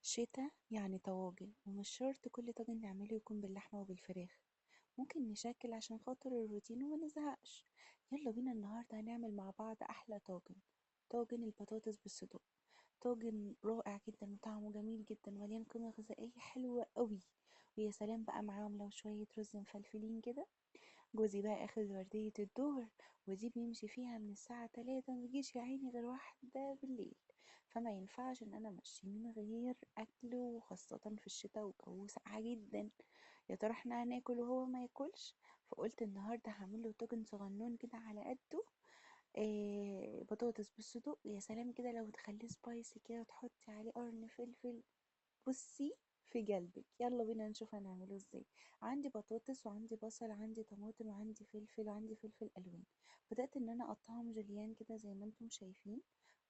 شتا يعني طواجن، ومش شرط كل طاجن نعمله يكون باللحمة وبالفراخ. ممكن نشكل عشان خاطر الروتين وما نزهقش. يلا بينا النهاردة هنعمل مع بعض أحلى طاجن، طاجن البطاطس بالصدق. طاجن رائع جدا وطعمه جميل جدا ومليان قيمة غذائية حلوة قوي. ويا سلام بقى معاهم لو شوية رز مفلفلين كده. جوزي بقى اخد وردية الظهر، ودي بيمشي فيها من الساعة 3، مبيجيش يا عيني غير 1 بالليل. فما ينفعش ان انا امشي من غير اكل، وخاصة في الشتاء والجو ساقعة جدا. يا ترى احنا هناكل وهو ما ياكلش؟ فقلت النهارده هعمل له طاجن صغنون كده على قده. إيه، بطاطس بالصدق، يا سلام كده لو تخليه spicy كده وتحطي عليه قرن فلفل. بصي في قلبك، يلا بينا نشوف هنعمله ازاي. عندي بطاطس وعندي بصل، عندي طماطم وعندي فلفل وعندي فلفل الوان. بدات ان انا اقطعهم جوليان كده زي ما انتم شايفين.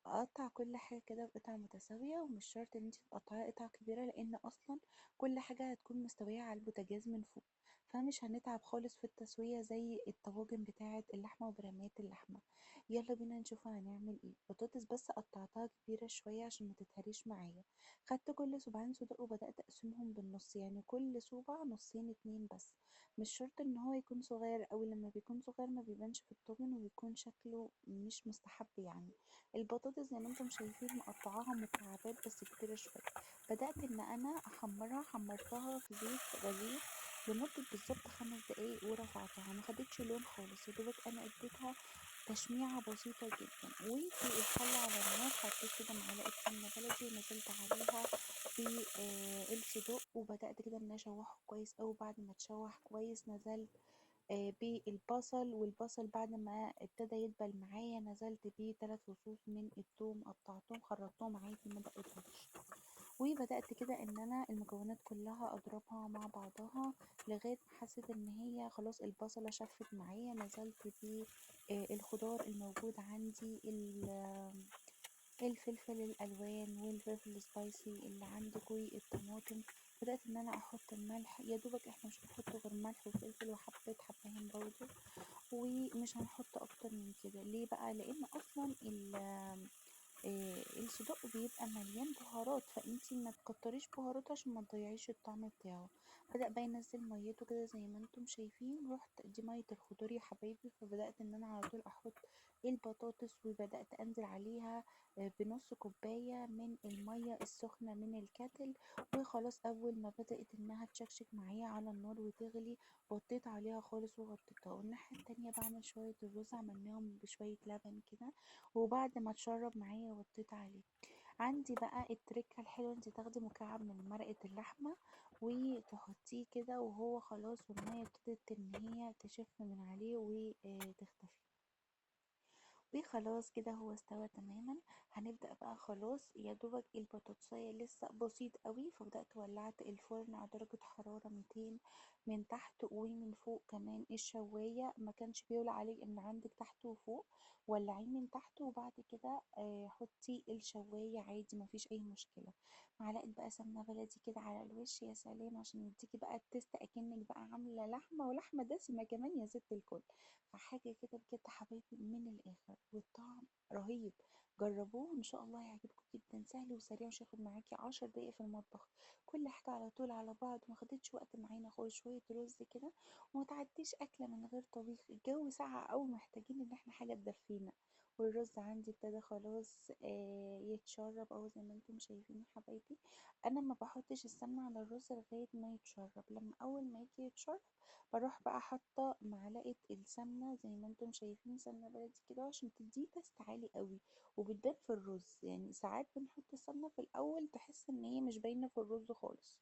اقطع كل حاجه كده بقطع متساويه، ومش شرط ان انت تقطعيها قطع كبيره، لان اصلا كل حاجه هتكون مستويه على البوتاجاز من فوق، فمش هنتعب خالص في التسويه زي الطواجن بتاعه اللحمه وبرامات اللحمه. يلا بينا نشوف هنعمل ايه. بطاطس بس قطعتها كبيره شويه عشان ما تتهريش معايا. خدت كل صباعين صدق وبدات اقسمهم بالنص، يعني كل صباع نصين اتنين بس. مش شرط ان هو يكون صغير قوي، لما بيكون صغير ما بيبانش في الطاجن وبيكون شكله مش مستحب يعني. البطاطس زي ما انتم شايفين مقطعاها مكعبات بس كبيرة شوية. بدأت ان انا احمرها، حمرتها في زيت غزير لمدة بالظبط 5 دقايق ورفعتها، ما خدتش لون خالص، يا دوبك انا اديتها تشميعة بسيطة جدا. وفي الحلة على النار حطيت كده معلقة سمنة بلدي ونزلت عليها بالصدق، وبدأت كده ان انا اشوحه كويس أوي. بعد ما اتشوح كويس نزلت بالبصل، والبصل بعد ما ابتدى يدبل معايا نزلت بيه 3 فصوص من الثوم، قطعتهم خرطتهم عادي ما دقتهمش. وبدأت كده ان انا المكونات كلها اضربها مع بعضها لغاية ما حسيت ان هي خلاص البصلة شفت معايا. نزلت بيه الخضار الموجود عندي، الفلفل الالوان والفلفل السبايسي اللي عندك والطماطم. بدأت ان انا احط الملح، يا دوبك احنا مش هنحط غير ملح وفلفل وحبة حبهان برضو، ومش هنحط اكتر من كده. ليه بقى؟ لان اصلا الصدق بيبقى مليان بهارات، فانتي ما تكتريش بهارات عشان ما تضيعيش الطعم بتاعه. بدأ بقى ينزل ميته كده زي ما انتم شايفين. رحت دي مية الخضار يا حبايبي، فبدأت ان انا على طول احط البطاطس، وبدأت انزل عليها بنص كوباية من المية السخنة من الكاتل. وخلاص اول ما بدأت انها تشكشك معايا على النار وتغلي وطيت عليها خالص وغطيتها. والناحية التانية بعمل شوية الرز، عملناهم بشوية لبن كده، وبعد ما تشرب معايا وطيت عليه. عندي بقى التركة الحلوة، انت تاخدي مكعب من مرقة اللحمة وتحطيه كده وهو خلاص والمية ابتدت ان هي تشف من عليه وتختفي. وخلاص كده هو استوى تماما. هنبدأ بقى خلاص، يا دوبك البطاطساية لسه بسيط قوي، فبدأت ولعت الفرن على درجة حرارة 200 من تحت ومن فوق كمان. الشواية ما كانش بيولع عليك ان عندك تحت وفوق، ولعيه من تحت وبعد كده حطي الشواية عادي ما فيش اي مشكلة. معلقة بقى سمنة بلدي كده على الوش، يا سلام، عشان يديكي بقى التست اكنك بقى عاملة لحمة، ولحمة دسمة كمان يا ست الكل. فحاجة كده بجد حبايبي من الآخر، والطعم رهيب. جربوه إن شاء الله هيعجبكم جدا، سهل وسريع مش هياخد معاكي 10 دقايق في المطبخ، كل حاجة على طول على بعض، ما خدتش وقت معانا خالص. شوية رز كده وما تعديش أكلة من غير طبيخ، الجو ساقع أوي، محتاجين إن احنا حاجة تدفينا. والرز عندي ابتدى خلاص يتشرب أهو زي ما انتم شايفين يا حبايبي. أنا ما بحطش السمنة على الرز لغاية ما يتشرب، لما أول ما يجي يتشرب بروح بقى حاطه معلقه السمنه زي ما انتم شايفين، سمنه بلدي كده عشان تديه تست عالي قوي وبتبان في الرز. ساعات بنحط السمنه في الاول تحس ان هي مش باينه في الرز خالص،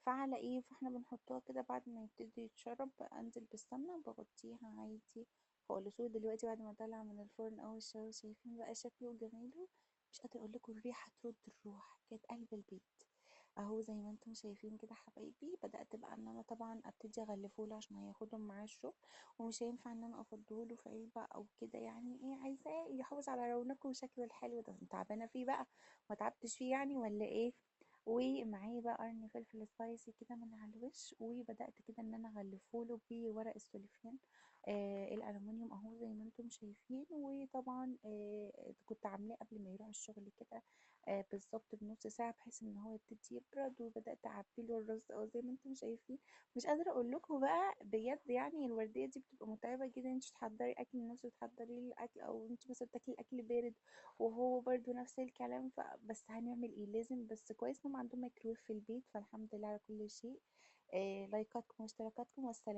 فعلى ايه، فاحنا بنحطها كده بعد ما يبتدي يتشرب. انزل بالسمنه وبغطيها عادي خالص. ودلوقتي بعد ما طلع من الفرن اهو الشاوي، شايفين بقى شكله وجماله، مش قادره اقول لكم الريحه ترد الروح، كانت قلب البيت اهو زي ما انتم شايفين كده حبايبي. بدأت بقى ان انا طبعا ابتدي اغلفه له عشان هياخدهم معاه الشغل، ومش هينفع ان انا افضيه له في علبه او كده، يعني ايه، عايزاه يحافظ على رونقه وشكله الحلو ده، تعبانه فيه بقى، ما تعبتش فيه يعني ولا ايه. ومعايا بقى قرن فلفل سبايسي كده من على الوش، وبدأت كده ان انا اغلفه له بورق السوليفان، الالومنيوم اهو زي ما انتم شايفين. وطبعا كنت عاملاه قبل ما يروح الشغل كده، بالظبط بنص ساعة، بحيث ان هو يبتدي يبرد. وبدأت اعبيله الرز او زي ما انتم شايفين. مش قادرة اقول لكم بقى بجد، يعني الوردية دي بتبقى متعبة جدا، انت تحضري اكل لنفسك وتحضري الاكل، او انت مثلا بتاكلي الاكل بارد وهو برضو نفس الكلام. بس هنعمل ايه، لازم. بس كويس انهم عندهم مايكرويف في البيت، فالحمد لله على كل شيء. لايكاتكم واشتراكاتكم، والسلام.